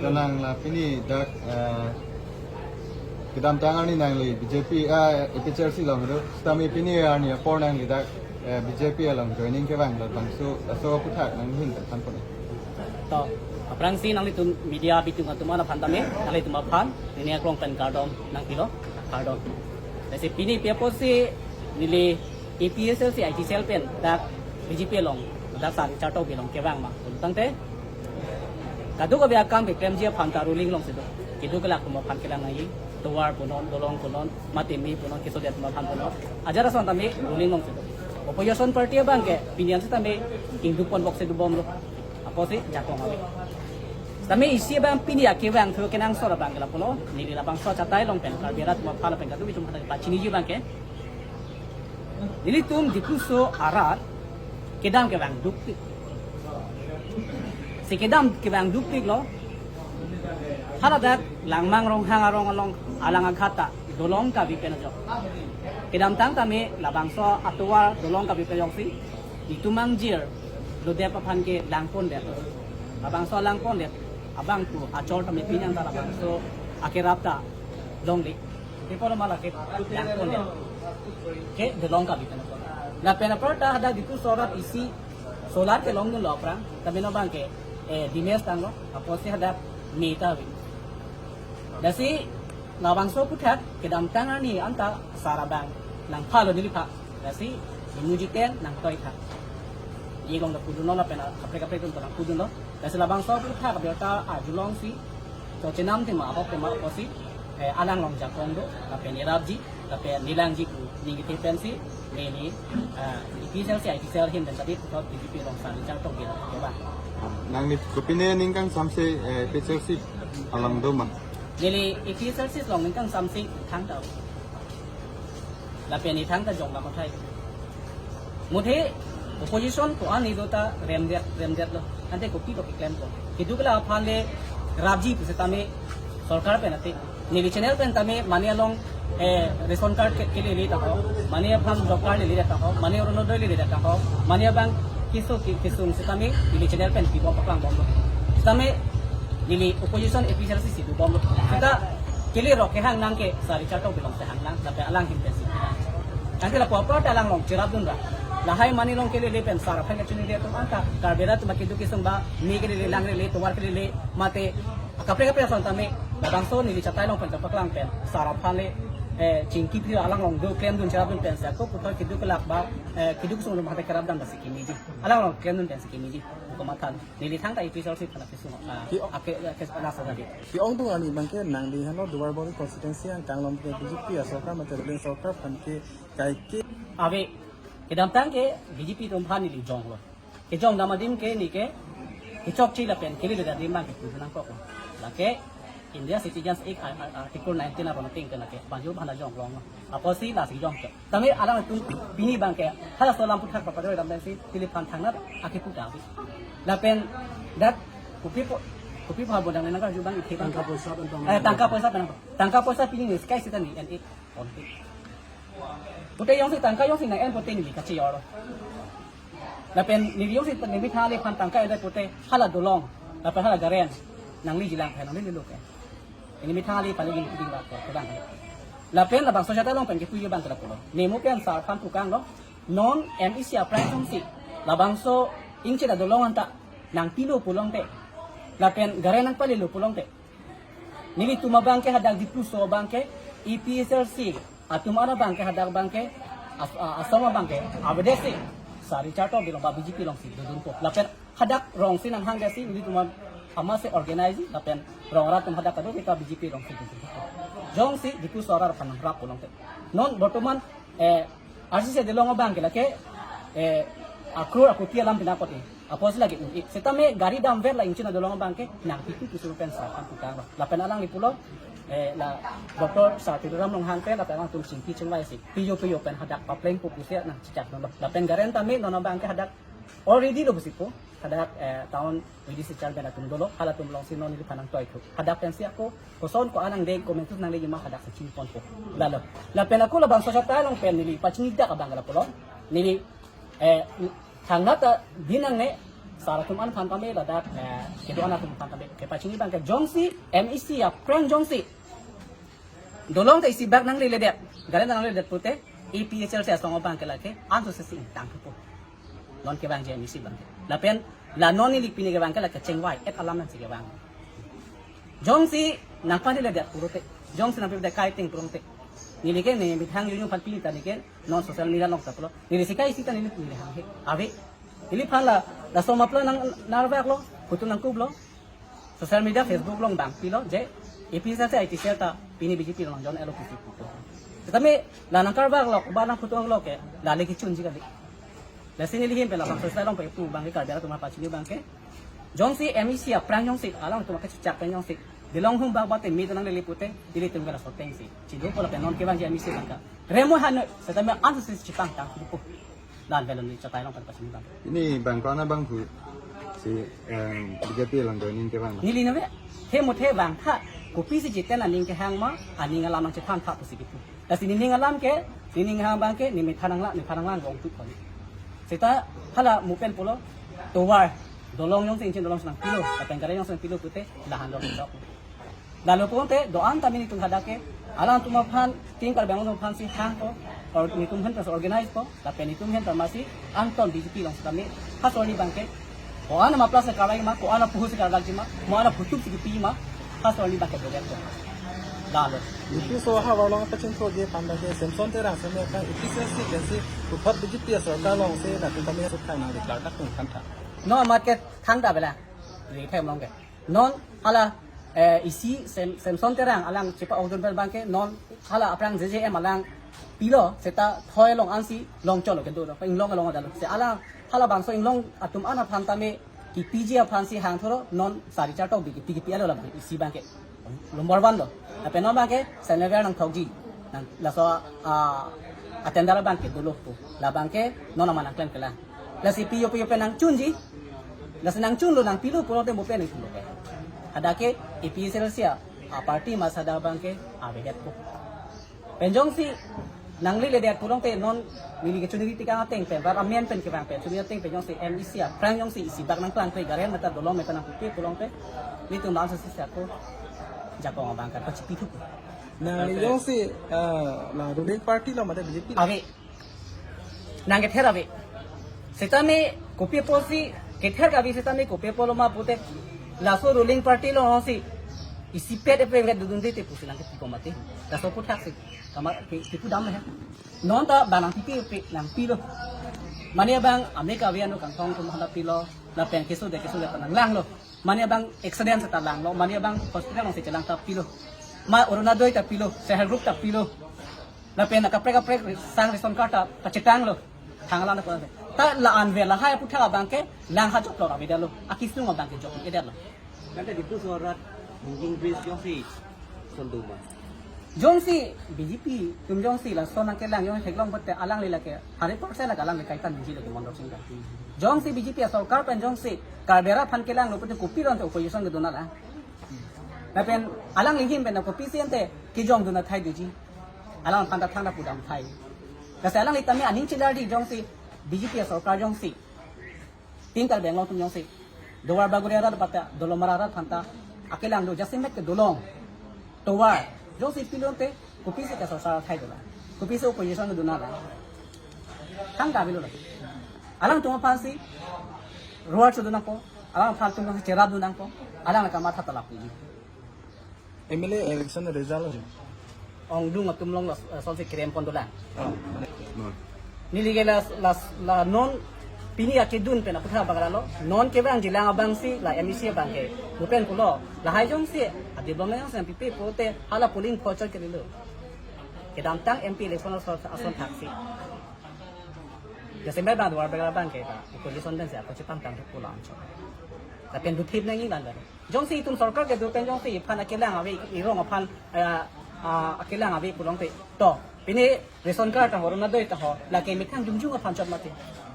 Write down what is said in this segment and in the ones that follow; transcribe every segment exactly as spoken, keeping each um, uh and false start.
Tenang la pini dak, eh, kedamtang arni nangli B J P, ah, A P H L C along do. Setame pini arni apor nangli dak, eh, B J P along joining kevang labangso, laso aphuthak nanghin than pon. To, aphrangsi nanglitum media bitung atum aphan tame, nanglitum aphan, neli aklong pen kardom nangpilo, kardom. Lasi pini pi apotsi neli A P H L C I T cell pen dak B J P along, dak Sir Richard Tokbi along kevang ma pulo tangte, kadokave akam keklemji aphan ta ruling alongsi do. Keduk kelak atum aphan kelang nangji, tovar punon, dolong punon, mate me punon, keso det atum aphan punon. Ajat ason tame ruling alongsi do. Opposition party abangke pini an setame ingduk ponbok si dobomlo. Apotsi jakong ave. Setame isi abang pini akevang thu kenangsot abangke lapulo, neli labangso achatai along pen, Karbi arat atum aphan lapen kadokave atum aphan pachiniji abangke, nelitum Diphu aso arat kedam kevang dukpik. Si kedam kevang dukpiklo. Hala dak Langmang Ronghang arong along alang aghat ta dolong kabi pen ajok. Kedamtang tame labangso atovar dolong kabi pen ajok si itum angjir lodep aphan kelang pondet. Labangso lang pondet abang pu achor tame pini an ta labangso akerap ta longle. Ipo lo mala kelang pondet ke dolong kabi pen ajok. Lapen aparta hadak Diphu aso arat isi solar kelongdunlo aphrang, tame non abangke, eh, dimes tanglo, apotsi hadak me ta ave. Lasi labangso aphuthak kedamtang arni anta Sir abang nangphalo neliphan. Lasi imu jiten nangtoitha. Ye along ta pudunlo lapen kaprek kaprek atum ta nangpudunlo. Lasi labangso aphuthak abirta arjulongsi, to chenam tema ahok tema apotsi, eh, alang along jakong do, lapen irapji, lapen nelangji pu ning kethe pensi, neli, ah, A P H L C I T cell ahin pen tadi puthot B J P along Sir Richard Tokbi kevang. Nangli kopine ning kangsamse, eh, A P H L C along do ma? Neli A P H L C along ning kangsamse thangta. Lapen ithang ta jong la mathai. Muthe opposition ko-an ido ta remdet, remdetlo. Ante kopi kopi klempo. Keduk kelak aphan le rapji pu setame sorkar pen ate. Neli channel pen tame mane along, eh, ration card ke, kelele ta ho. Mane aphan job card lele ta ho. Mane Orunodoi lele ta ho. Mane abang keso ke, kesung setame neli channel pen pibom paklangbomlo. Setame neli opposition A P H L C si dobomlo. Seta kele rok kehang nang ke Sir Richard Tokbi alongsi hang nang, lapen alang ahin pensi. Tangke lapu aparta alang along cherapdun ra. Lahai mane along kelele pen Sir aphan kachinine atum anta, Karbi arat atum keduk kesung ba, me kelele, lang lele, tovar kelele, mate kaprek kaprek ason tame, labangso neli chatai along pen kapaklang pen Sir aphan le, eh, chingki phir alang along do klemdun cherapdun pensi ako puthot keduk kelak ba, eh, keduk kesung atum hadak kerapdam basi kemeji. Alang along klemdun pensi kemeji. Komathan. Neli thangta A P H L C aphan kesung, ah, Ki- ake, ake, nasa tadi. Ki-ongdung arni abangke nangli halo Duarbagori constituency angkang along ke B J P asorkar mate ruling sorkar aphan ke kaike? Ave, kedamtang ke B J P atum aphan neli jonglo. Kejongdam adim ke neli ke kechokche lapen keledet adim abangke pudun nangkoklo. Lake India Citizens Act, ar-, ar-, Article nineteen aron ateng ke lake banjur bhana jonglonglo. Apotsi lasi jongke. Tame alanglitum pini abangke halaso alam aphuthak papadoi dam pensi neliphan thangnat akepu ta ave. Lapen dak kopi po, kopi pha bodang nang karju abang ithe abang. Tangka poisa pen tong. Eh, tangka poisa pen. Tangka poisa pini neli sky sita neli en-e ponte. Pute jongsi tangka jongsi nang-en ponte neli kachejorlo. Lapen neli jongsi neli methang aliphan tangka en-e ponte hala dolong, lapen hala garen nanglejilang, nangli lelo ke. Neli methang aliphan neli keding bak ke, kedang. Lapen labangso achatai along pen kepuji abang ke lapulo. Nemu pen Sir aphan pukanglo. Non M A C aphrang atum si labangso ingchina dolong anta nangpilo pulote, lapen garen nangpalelo pulote, nelitum abangke hadak Diphu aso abangke A P H L C atum an abangke hadak abangke as-, a-, asong abangke avedetsi Sir Richard Tokbi along ba B J P alongsi dodunpo. Lapen hadak rong si nanghang ke si nelitum amatsi organize lapen rong arat atum hadak kadokave ta B J P alongsi dodunpo. Jongsi Diphu aso arat aphan nangrap pulote, non bortoman, eh, R C C dolong abangke lake, eh, akror akoti alam pinakoti. Apotsi lake un-e. Setame gari damver la ingchina dolong abangke nangpipi pusuru pen Sir aphan pukanglo. Lapen alangli pulo, eh, la Doctor Sir Tuliram Ronghang pen lapen alangtum chingki chingvaisi, piyo piyo pen hadak paplengpo pusi nangchechakdunlo. Lapen garen tame non abangke hadak already lo pusi pu. Hadak, eh, town V D C chairman atum dolo, halatum alongsi non neliphan nangtoithu. Hadak pensi ako koson ko-an nangdeng, komantu nangdengji ma hadaksi chiniponpo. Lalo. Lapen ako labangso achatai along pen neli pachinidak abang lapulo. Neli, eh, Thangnat ta dinang ne, sar atum an aphan tame ladak, eh, kedo-an atum aphan tame kepachini abang ke jongsi M E C aphrang jongsi dolong ta isi bak nangledet, gari nangledet pute, A P H L C asong abang ke lake anso sesi ingtang thupo. Non kevangji M E C abang ke. Lapen la non neli pini kevang ke lake chengvai-et alam nangsi kevang. Jongsi nangpaledet pulote, jongsi nangpaledet kai ting pulote, neli ke ne methang yunyu aphan pini ta neli ke non social media along ta pulo. Neli sikai sita neli neli hanghe. Ave. Neliphan la, laso maplo nang narveklo, photo nangkuplo. Social media, Facebook along bang pilo je A P H L C I T cell ta pini B J P along join-lo pusi pulo. Tame la nangkarveklo, ba nangphoto lo ke, la le kechunji kali. Lasi neli ahin pen labangso asai along pu abang ke Karbi atum aphan pachini abang ke, jongsi M E C aphrang jongsi alangtum akechak pen jongsi dolong hum bak bate mi tonang lele pute, ilitum ke laso atengsi chidukpo lapen non kevangji M E C abang ke remo han setame ansi chepangtang thupo. Dan belon ni chatai along pen pachini abang. Ini bang kona bang pu si, em, B J P along joining kevang. Neli nave, he muthe bang tha, kopisi jiten aning kehang ma, aning alam nangchethan tha pusi kipu. Lasi nening alam ke, nening hang abang ke, ne methan nanglang, methan nanglang gong tu kali. Seta hala mupen pulo, tovar, dolong jongsi ingchin dolongsi nangpilo, lapen gari jongsi nangpilo pute, lahan dong sok. Lalo pulote, do-an tame netum hadak ke, alangtum aphan, Team Karbi Anglong aphan si hangpo, or netum ahin ta organize po, lapen netum ahin ta masi, angton B J P along setame, ha sorli abang ke, ko-an ama plus karlai ma, ko-an apuhu si karlai ma, ko-an aphutup si kipi ma, ha sorli abang ke doget ko. Lalo. Itu so ha warlong apa chinto je panda ke Samson Terang seme ka efficiency ke si puthot B J P sorkar along si na tu kami sukha na di kartak tung kanta. No amat ke thangta bela. Ri thai mong ke. Non hala, eh, isi Sem-, Samson Terang alang chepa-ongdun pen abang ke non hala aphrang J J M alang pilo seta thoi along ansi long cholo kedo. Inglong along adalo. Se alang halabangso inglong atum an aphan tame kipiji aphan si hang thoro non sari char tok B J P kipi alo labang isi abang ke. Number one lo. Lapen non abang ke Senator nangthokji. Nang laso, ah, attender abang ke dolo pu. Labang ke non amat nangklem kelang. Lasi piyo piyo pen nangchunji. Lasi nangchunlo nangpilo pulote mo pen nangchunlo ke. Hadak ke A P H L C a, a party masa hadak abang ke avedet ko. Pen jongsi nangleledet pulote non neli ke chuniri tikang ateng pen, rat amen pen kevang pen, chuniri ateng pen jongsi M E C aphrang jongsi isi bak nangklangkle gari meta dolong meta nangpupe pulote, nelitum bangso sesi ako jakong abang ke pachipi thupo. Nangli jongsi, ah, la ruling party lo mate B J P lo? Ave. Nang kether ave. Setame kopi apotsi kether kave setame kopi apotlo ma pute laso ruling party alongsi isipet epeng vet dodunde te pusi nang ketikom mate. Laso aputhaksi. Kamar ke tipu dam he. Non ta bang nangpipe pe nangpilo. Mane abang ame kave ano kangtong atum hala pilo. Lapen keso de keso de ta nanglanglo. Mane abang accident ta langlo, mane abang hospital alongsi chelang ta pilo. Ma Orunodoi ta pilo, self help group ta pilo. Lapen kaprek kaprek sang ration card ta pachetanglo. Thanglang ta pilo. Ta la-an ave lahai aputhak abang ke lang ha joklo ra vedetlo. Akisung abang ke joklo edetlo. Kan ta ditu sorat hinging bridge jongsi sonduma. Jongsi B J P atum jongsi lason nangkelang jongsi theklong pute alangli lake hundred percent lake alangli kaitan jilo ke Mondol Sing ta. Jongsi B J P asorkar pen jongsi Karbi arat aphan kelanglo pute kopi ronte opposition kedun alang. Lapen alangli ahin pen kopisi ante kejongdun athai doji. Alangphan ta thangta pudam athai. Lasi alangli tame aning chelarji jongsi B J P asorkar jongsi Team Karbi Anglong atum jongsi Duar Bagori arat pata Dolamara arat aphanta akelang do jasemet ke dolong tovar jongsi pilonte kopisi ke sorsar athai dolang, kopisi opposition kedun alang. Thangta avelo la. Alangtum aphansi ruar chodun nangpo, alangtum aphansi cherapdun nangpo, alang kamatha talap ni. M L A election result ho. Ongdung atum along la, eh, sonsi kerem pon dolang. Oh. Neli ke la, la, la non pini akedun pen aputhak abang lalo. Non kevangjilang abangsi la M E C abang ke. Mo pen pulo. Lahai jongsi a development jongsi nangpipe pute hala polling phochot ke lilo. Kedamtang M P election ason, ason thaksi. Jasemet abang Duar Bagori abang ke ta opposition pensi ako chepangtang pulo anchot. Lapen duthip nangji abang. Jongsi itum sorkar kedo pen jongsi iphan akelang ave, irong aphan, eh, ah, akelang ave pulote. To, pini ration card ta ho, Orunodoi ta ho, lake methang jongjong aphan chot mati.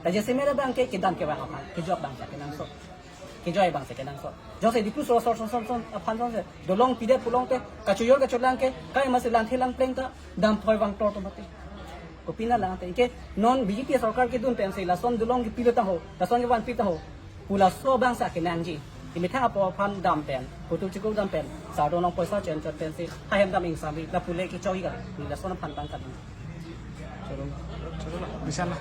Ta jasemet abang ke kedam kevang aphan, kejok abang sa kenangsot. Kejoi abang sa kenangsot. Jongsi Diphu so, so, so, so, so, aphan jongsi dolong pidet pulote, kachojor kacholang ke, kai masi langthe langpleng ta, dam phoi vang tor to mati. Kopina lang te ke non B J P sorkar kedun pensi lason dulong kepilo tangho, lason kevan pi tangho. Pu laso abang si kenangji. Imethang apor aphan dam pen, putu chikuk dam pen, sardom along poisa chen chot pensi, hahem dam ingsamri, lapu le kechohi kali, neli lason aphan abang kali. Bisa lah.